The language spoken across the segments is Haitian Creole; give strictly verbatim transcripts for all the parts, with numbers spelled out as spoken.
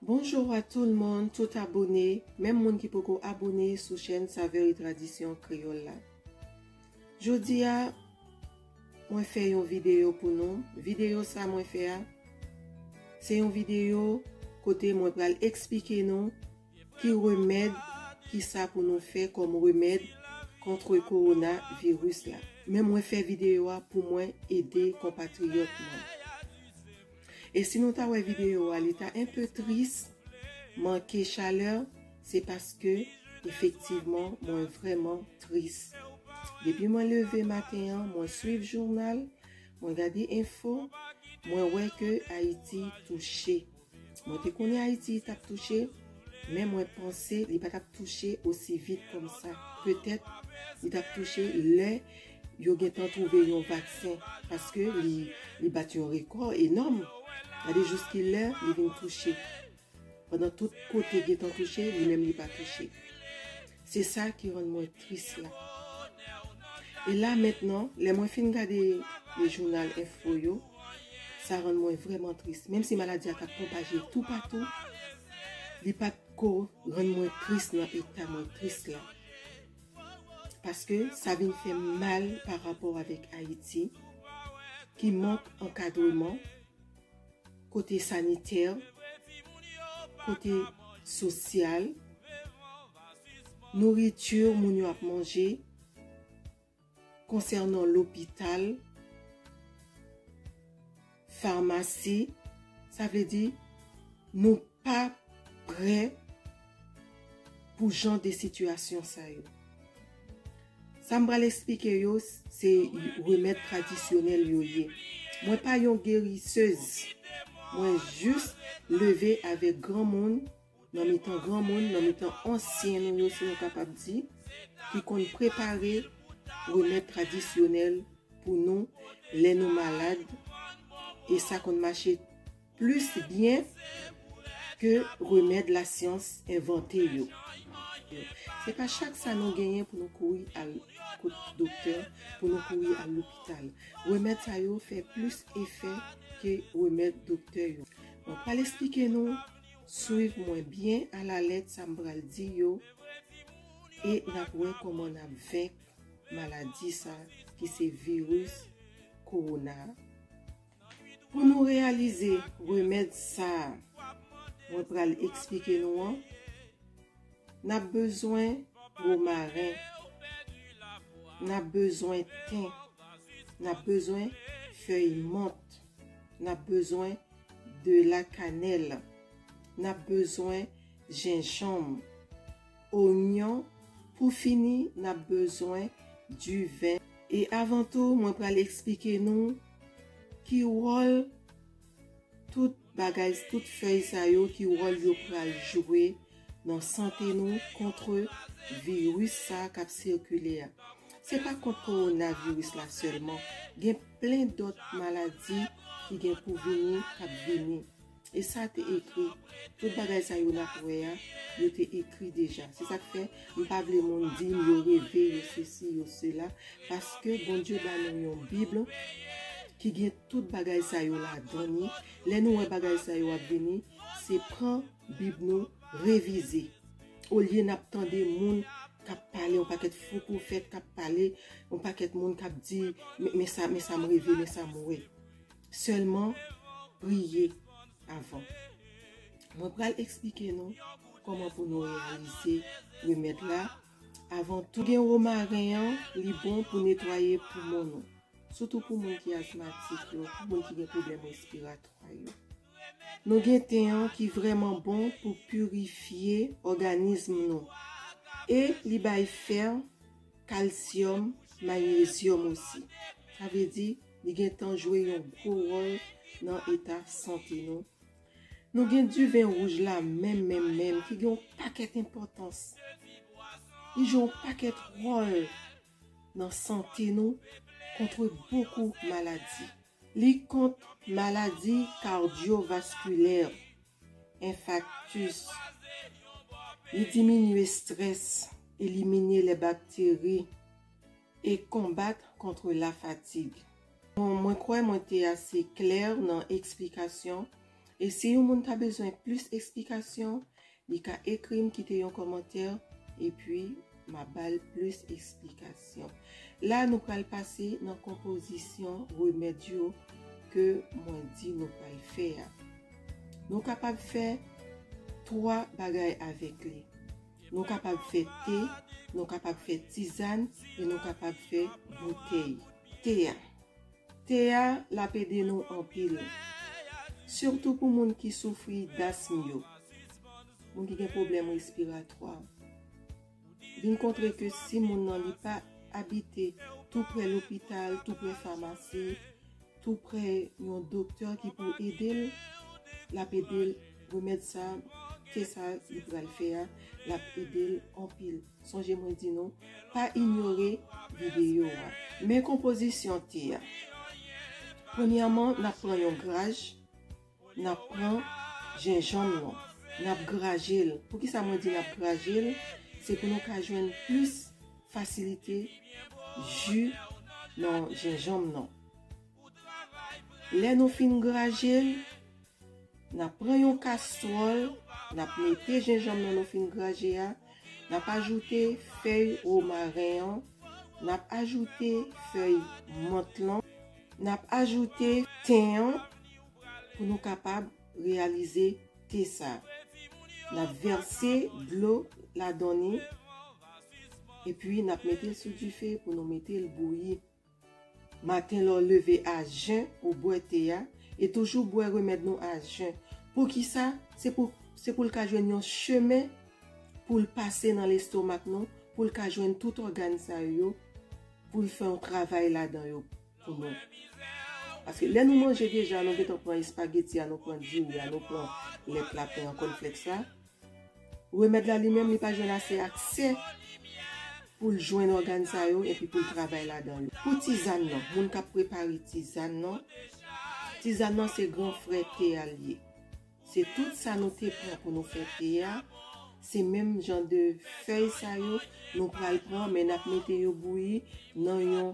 Bonjou a tout moun, tout abone, menm moun ki poko abone sou chèn Savè e Tradisyon Kreyòl la. Jodi a, mwen fè yon videyo pou nou. Videyo sa mwen fè a, se yon videyo kote mwen pral eksplike nou ki remèd, ki sa pou nou fè kòm remèd kont kowonaviris la. Men mwen fè videyo a pou mwen ede konpatriyòt mwen. E si nou ta wè videyo a, li ta enpe tris, manke chalè, se paske efektivman mwen vrèman tris. Depi mwen leve maten an, mwen swiv jounal, mwen gade enfo, mwen wè ke Ayiti touche. Mwen te konnen Ayiti t ap touche, men mwen panse li pa t ap touche osi vit kòm sa. Petèt li t ap touche lè yo gentan twouve yon vaksen, paske li, li bat yon rekò enòm. Gade jis ki lè li vin touche. Pandan tout kote gentan touche, li menm li pa touche. Se sa ki rann mwen tris la. E la mentnan, lè mwen fin gade le jounal enfo yo, sa rann mwen vrèman tris. Menm si maladi a t ap pwopaje toupatou, li pa t ko rann mwen tris nan eta mwen tris la. Paske sa vin fè m mal pa rapò avèk Ayiti, ki mank ankadreman, kote sanitè, kote sosyal, nouriti moun yo ap manje, konsènan lopital, famasi, sa vle di nou pa prè pou jan de sitiyasyon sa yo. Sa m pral eksplike yo, se remèd tradisyonèl yo ye. Mwen pa yon gerisez. Mwen jis leve avèk granmoun, nan mitan granmoun, nan mitan ansyen nou yo, si nou kapab di, ki konn prepare remèd tradisyonèl pou nou lè nou malad, e sa konn mache plis byen ke remèd lasyans envante yo. Se pa chak sa nou genyen pou nou kouri al kot doktè, pou nou kouri al lopital. Remèd sa yo fè plis efè ke remèd doktè yo. Mwen pral eksplike nou, swiv mwen byen alalèt sa m pral di yo, e n ap wè kòman n ap venk maladi sa ki se viris kowona a. Pou nou reyalize remèd sa a mwen pral eksplike nou an, n ap bezwen womaren, n ap bezwen ten, n ap bezwen fèy mant, n ap bezwen de la kanèl, n ap bezwen jenjanm, onyon, pou fini, n ap bezwen diven. E avan tou, mwen pral eksplike nou ki wòl tout bagay, tout fèy sa yo, ki wòl yo pral jwe nan sante nou kont viris sa k ap sikile a. Se pa kont kowonaviris la sèlman, gen plen dòt maladi ki gen pou vini, k ap vini. E sa te ekri. Tout bagay sa yo n ap wè a, yo te ekri deja. Se sa k fè m pa vle moun di m yo reve, yo sesi, yo sela, paske Bondye ba nou yon Bib ki gen tout bagay sa yo ladan li. Lè nou wè bagay sa yo ap vini, se pran Bib nou, revize. Olye n ap tande moun k ap pale, yon pakèt fo pwofèt k ap pale, yon pakèt moun k ap di, men, men sa, men sa m reve, men sa m wè. Sèlman priye avan. Mwen pral eksplike nou kòman pou nou reyalize remèd la. Avan tou, gen womaren an, li bon pou netwaye poumon nou. Sitou pou moun ki azmatik yo, pou moun ki gen pwoblèm respiratwa yo. Nou gen ten an ki vrèman bon pou pirifye òganis nou. E li bay fè, kalsyòm, manyezyòm osi. Sa vle di, li gentan jwe yon gwo wòl nan eta sante nou. Nou gen diven wouj la menm, menm, menm, ki gen yon pakèt enpòtans. Li jwe yon pakèt wòl nan sante nou kont bokou maladi. Li kont maladi kadyovaskilè, enfaktis. Li diminye estrès, elimine lè bakteri e konbat kont lafatig. Bon, mwen kwè mwen te ase klè nan eksplikasyon E si yon moun ta bezwen plis eksplikasyon, li ka ekri m, kite yon kòmantè, epi m a ba l plis eksplikasyon. La, nou pral pase nan konpozisyon remèd yo ke mwen di nou pral fè a. Nou kapab fè twa bagay avèk li. Nou kapab fè te, nou kapab fè tizàn, e nou kapab fè boutèy te a. Te a, l ap ede nou anpil. Sitou pou moun ki soufri dasm yo, moun ki gen pwoblèm respiratwa. Vin kontre ke si moun nan li pa abite tou prè lopital, tou prè famasi, tou prè yon doktè ki pou ede l, l ap ede l. Remèd sa, te sa li pral fè a, l ap ede l anpil. Sonje mwen di nou, pa inyore videyo a. Men konpozisyon te a. Premyèman, n ap pran yon graj, n ap pran jenjanm nan, n ap graje l. Poukisa mwen di n ap graje l? Se pou nou ka jwenn plis fasilite ji nan jenjanm nan. Lè nou fin graje l, n ap pran yon kastwòl, n ap mete jenjanm nan nou fin graje a, n ap ajoute fèy womaren an, n ap ajoute fèy mant lan, n ap ajoute ten an pou nou kapab reyalize te sa. N ap vèse dlo ladan li, epi n ap mete l sou dife pou nou mete l bouyi. Maten lè w leve a jen, ou bwè te a, e toujou bwè remèd nou a jen. Poukisa? Se pou, se pou l ka jwenn yon chemen pou l pase nan lestomak nou, pou l ka jwenn tout ògàn sa yo, pou l fè yon travay ladan yo pou nou. Paske lè nou manje deja, nou gentan pran espageti a, nou pran diri a, nou pran lèt laten an, kònflèks la. Remèd la li menm, li pa jwenn ase aksè pou l jwenn ògàn sa yo epi pou l travay ladan yo. Pou tizàn nan, moun k ap prepare tizàn nan, tizàn nan se gran frè te a l ye. Se tout sa nou te pran pou nou fè te a, se menm jan de fèy sa yo nou pral pran, men n ap mete yo bouyi nan yon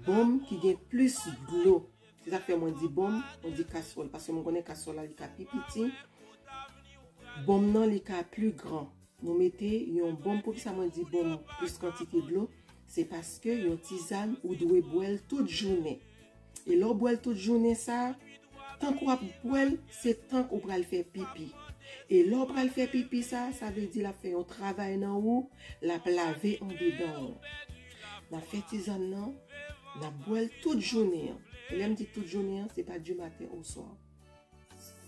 bonm ki gen plis dlo. Se sa k fè mwen di bonm, mwen di kastwòl, paske mwen konnen kastwòl la li ka pi piti, bonm nan li ka pli gran. Nou mete yon bonm, poukisa mwen di bonm plis kantite dlo? Se paske yon tizàn ou dwe bwè l tout jounen. E lè w bwè l tout jounen sa, tank w ap bwè l, se tank ou pral fè pipi. E lè w pral fè pipi sa, sa vle di l ap fè yon travay nan ou, l ap lave andedan ou. N ap fè tizàn nan, n ap bwè l tout jounen an. E lè m di tout jounen an, se pa du matin au soir.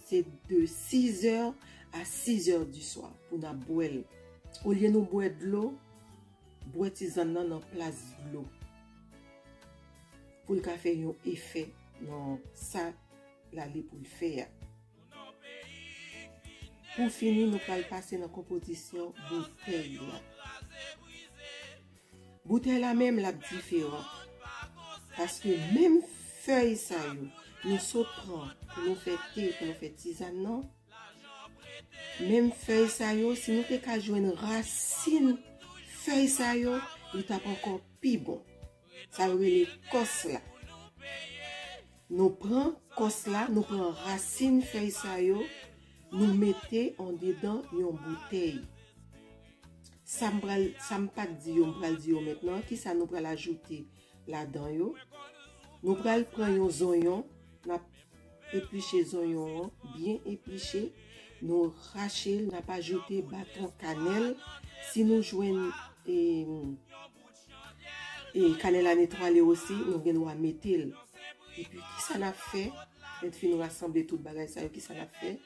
Se de sizè a sizè di swa pou n ap bwè l. Olye nou bwè dlo, bwè tizàn nan nan plas dlo. Pou l ka fè yon efè nan sa l ale pou l fè a. Pou fini, nou pral pase nan konpozisyon boutèy la. Boutèy la menm l ap diferan. Paske menm fèy sa yo, nou sot pran pou nou fè te, pou nou fè tizàn nan, menm fèy sa yo, si nou te ka jwenn rasin fèy sa yo, li t ap ankò pi bon. Sa yo rele kòs la. Nou pran kòs la, nou pran rasin fèy sa yo, nou mete andedan yon boutèy. Sa m pral, sa m pa t di yo, m pral di yo mentnan. Kisa nou pral ajoute ladan yo? Nou pral pran yon zonyon, n ap epliche zonyon an, byen epliche. Nou rache l, n ap ajoute baton kanèl. Si nou jwenn, e, e kanèl la netwaye osi, nou gen dwa mete l. Epi, kisa n ap fè? Lè n fin rasanble tout bagay sa yo, kisa n ap fè?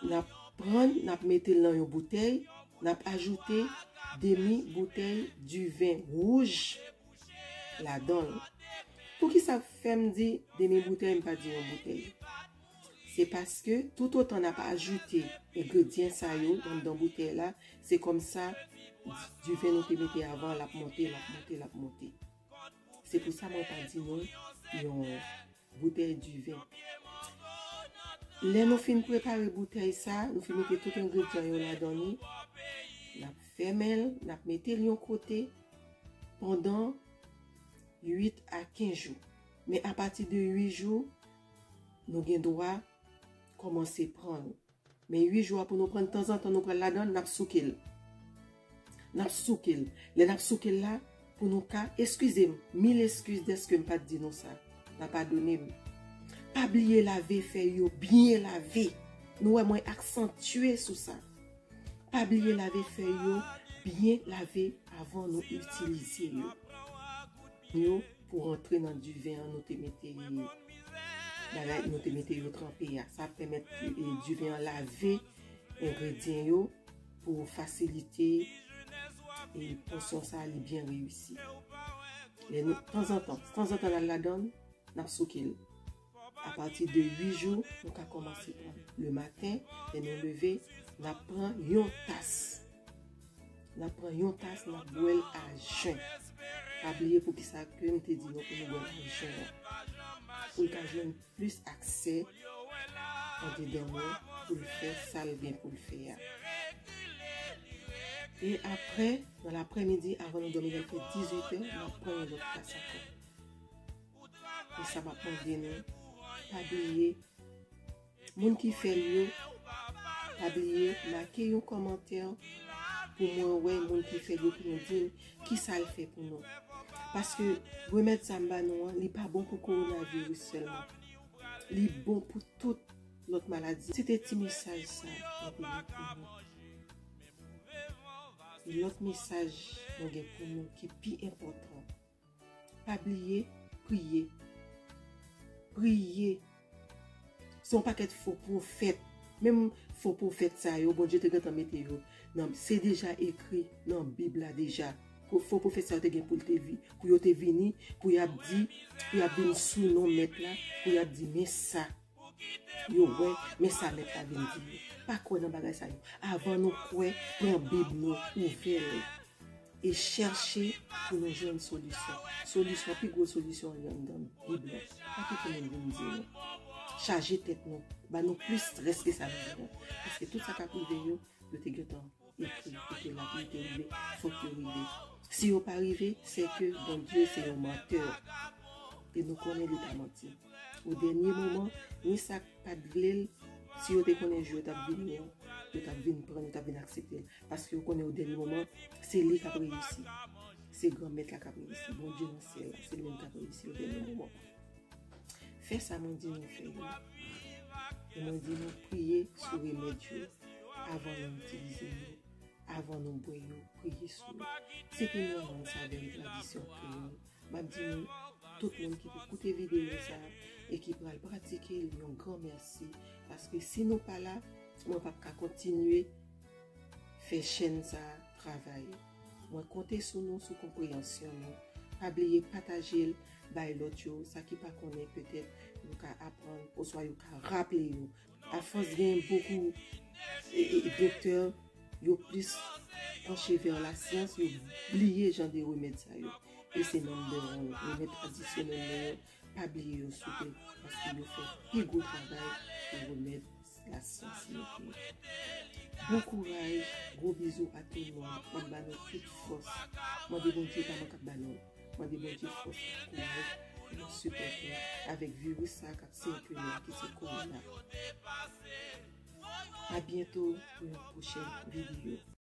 N ap pran, n ap mete l nan yon boutèy, n ap ajoute demi boutèy diven wouj ladan l. Poukisa fè m di demi boutèy, m pa di yon boutèy? Se paske toutotan n ap ajoute engredyan sa yo anndan boutèy la, se kòmsa diven nou te mete avan, l ap monte, l ap monte, l ap monte. Se pou sa mwen pa di nou yon boutèy diven. Lè nou fin prepare boutèy sa, nou fin mete tout engredyan yo ladan li, n ap fèmen l, n ap mete l yon kote pandan uit a kenz jou. Men apati de uit jou, nou gen dwa kòmanse pran l. Men uit jou a pou nou pran, tanzantan nou pral ladan l, n ap souke l. N ap souke l. Lè n ap souke l la, pou nou ka, eskize m, mil eskiz dèske m pa t di nou sa. N a padone m. Pa bliye lave fèy yo, byen lave. Nou wè mwen aksantye sou sa. Pa bliye lave fèy yo, byen lave avan nou itilize yo. Yo pou rantre nan diven an nou te mete bagay, nou te mete yo tranpe a. Sa ap pèmèt, e, diven an lave engredyan yo pou fasilite, e, pòsyon sa a li byen reyisi. Lè nou, tanzantan, tanzantan n al ladan l, n ap souke l. Apati de uit jou, nou ka kòmanse pran. Le maten, lè nou leve, n ap pran yon tas. N ap pran yon tas, n ap bwè l a jen. Pa bliye poukisa ke m te di nou pou nou bwè l a jen an. Pou l ka jwenn plis aksè andedan nou, pou l fè sa l gen pou l fè a. E apre, nan laprèmidi, avan nou dòmi, lè l fè dizuit è, n ap pran yon lòt tas ankò. E sa m ap mande nou, pa bliye, moun ki fè l yo, pa bliye make yon kòmantè pou mwen wè moun ki fè l yo, pou nou di m kisa l fè pou nou. Paske remèd sa m ba nou an, li pa bon pou kowonaviris sèlman. Li bon pou tout lòt maladi. Se te ti mesaj sa mwen te gen pou nou. E lòt mesaj mwen gen pou nou ki pi enpòtan. Pa bliye, priye. Priye. Se yon pakèt fo pwofèt. Menm fo pwofèt sa yo, Bondye te gentan mete yo nan, se deja ekri nan Bib la deja. Fo pwofèt sa yo te gen pou l te vi-, pou yo te vini, pou y ap di, pou y ap vin sou non Mèt la, pou y ap di, men sa. Yo wè, men sa Mèt la vin di yo. Pa kwè nan bagay sa yo. Avan nou kwè, pran Bib nou, ouvè l. E chèche pou nou jwenn solisyon. Solisyon, pi gwo solisyon li anndan Bib la. Pa kite moun vin di nou. Chaje tèt nou. Ba nou plis strès ke sa nou genyen. Paske tout sa k ap rive yo, yo te gentan ekri, yo te la pou yo te rive, fòk yo rive. Si yo pa rive, se ke Bondye se yon mantè. E nou konnen li pa manti. O dènye moman, ni sa k pa t vle l, si yo te konnen jou yo t ap vini an, yo t ap vin pran l, yo t ap vin aksepte l. Paske yo konnen o dènye moman, se li k ap reyisi. Se Granmèt la k ap reyisi. Bondye nan syèl la, se li menm k ap reyisi o dènye moman. Fè sa mwen di nou fè yo. E mwen di nou priye sou remèd yo avan nou itilize yo, avan nou bwè yo, priye sou yo. Se te Mèt Mòn Savèy tradisyon kreyòl. M ap di nou, tout moun ki pou koute videyo sa a e ki pral pratike l, yon gran mèsi. Paske si nou pa la, mwen p ap ka kontinye fè chèn sa a travay. Mwen konte sou nou, sou konpreyansyon nou. Pa bliye pataje l bay lòt yo, sa ki pa konnen petèt yo ka aprann, oswa yo ka raple yo. Afòs gen bokou, e, e, doktè, yo plis panche vè lasyans, yo bliye jan de remèd sa yo. E se number one, remèd tradisyonèl nou yo, pa bliye yo souple, paske yo fè pi gwo travay ke remèd lasyans yo ye. Bon kouraj, gwo bizou a tout moun, m ap ba nou tout fòs. Mande Bondye pa mwen k ap ba nou. Mande Bondye fòs ak kouraj pou nou sipòte avèk viris sa k ap sikile a ki se kowona. A byento pou yon pwochèn videyo.